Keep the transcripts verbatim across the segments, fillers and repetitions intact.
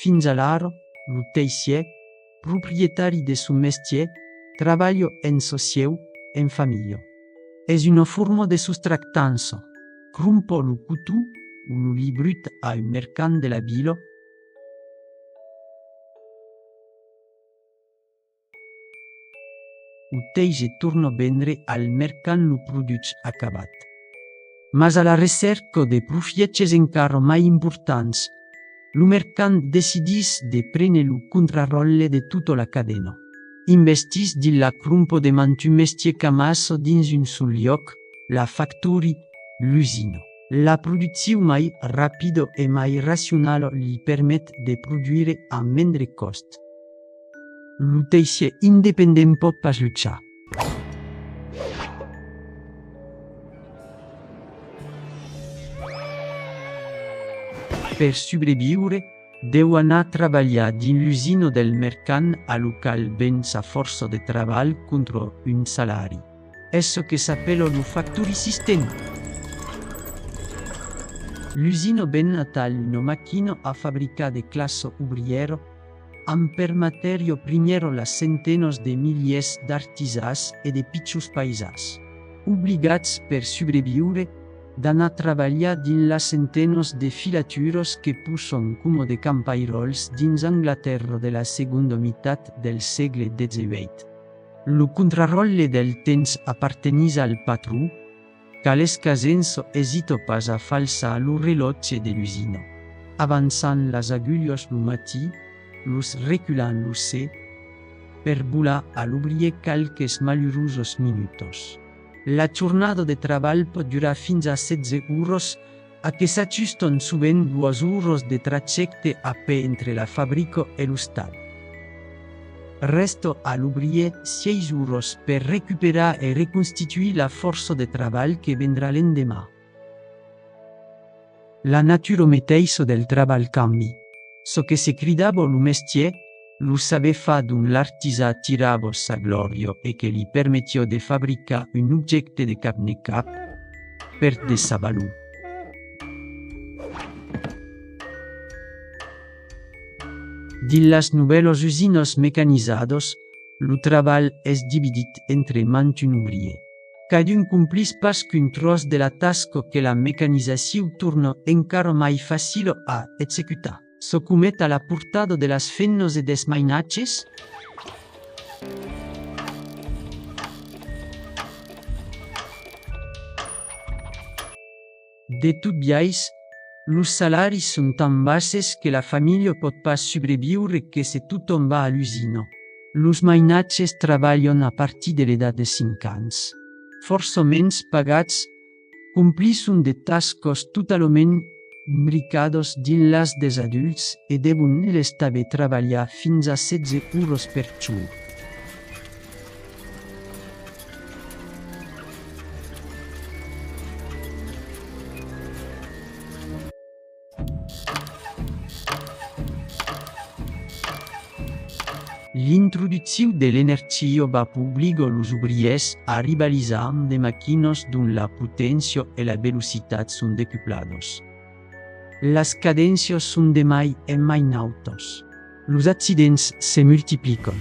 Fins alara, lo teissièr, proprietari de son mestièr, trabalha en sociu, en familha. Es una forma de sostractança. Crompa lo coton o lo lin brut a un mercand de la vila, o teissa e torna vendre al mercand lo produch acabat. Mas a la recèrca de profièches encara mai importants, lo mercand decidís de prene lo contraròtle de tota la cadena. Investís dins la crompa de mantun mestièr qu'amassa dins un sol luòc, la factory, l'usina. La produccion mai rapida e mai racionala li permet de produire a mendre còst. Lo teissièr independent pòt pas luchar. Per subreviure, deu anar trabalhar dins l'usina del mercand a lo qual ven sa fòrça de trabalh contra un salari. Es çò que s'apèla lo factory system. L'usina ven atal una maquina a fabricar de classa obrièra, amb per matèria primièra las centenas de milièrs d'artisans e de pichons paisans, obligats per subreviure d'anar trabalhar dins las centenas de filaturas que possan coma de campairòls dins Anglatèrra de la segonda mitat del sègle dètz-e-uèit. Lo contraròtle del temps apartenís al patron, qu'alescasença esita pas a falsar lo relòtge de l'usina, avançant las agulhas lo matin, los reculant lo ser, per volar a l'obrièr qualques malurosas minutas. La jornada de trabalh pòt durar fins a setze oras, a que s'ajustan sovent doas oras de trajècte a pè entre la fabrica e l'ostal. Rèsta a l'obrièr sièis oras per recuperar e reconstituir la fòrça de trabalh que vendrà l'endeman. La natura meteissa del trabalh cambi. Çò que se cridava lo mestièr, lo saber-far dont l'artisan tirava sa glòria e que li permetiá de fabricar un objècte de cap ne cap, pèrd de sa valor. Dins las novèlas usinas mecanizadas, lo trabalh es dividit entre mantun obrièr. Cadun complís pas qu'un tròç de la tasca que la mecanizacion torna encara mai facila a executar. Çò comet a la portada de las femnas e dels mainatges? De tot biais, los salaris son tan basses que la familha pòt pas subreviure que se totjorn va a l'usina. Los mainatges trabalhan a partir de l'edat de cinc ans. Fòrça mens pagats, complisson de tascas totalament imbricadas dins l'atge dels adults e devon eles tanben trabalhar fins a setze oras per jorn. L'introduccion de l'energia vapor obliga los obrièrs a rivalizar amb de maquinas dont la poténcia e la velocitat son decupladas. Las cadéncias son de mai en mai nautas. Los accidents se multiplican.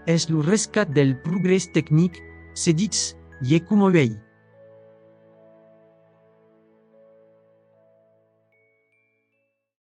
Es lo rescat del progrès tecnic, se ditz, ieu coma uèi.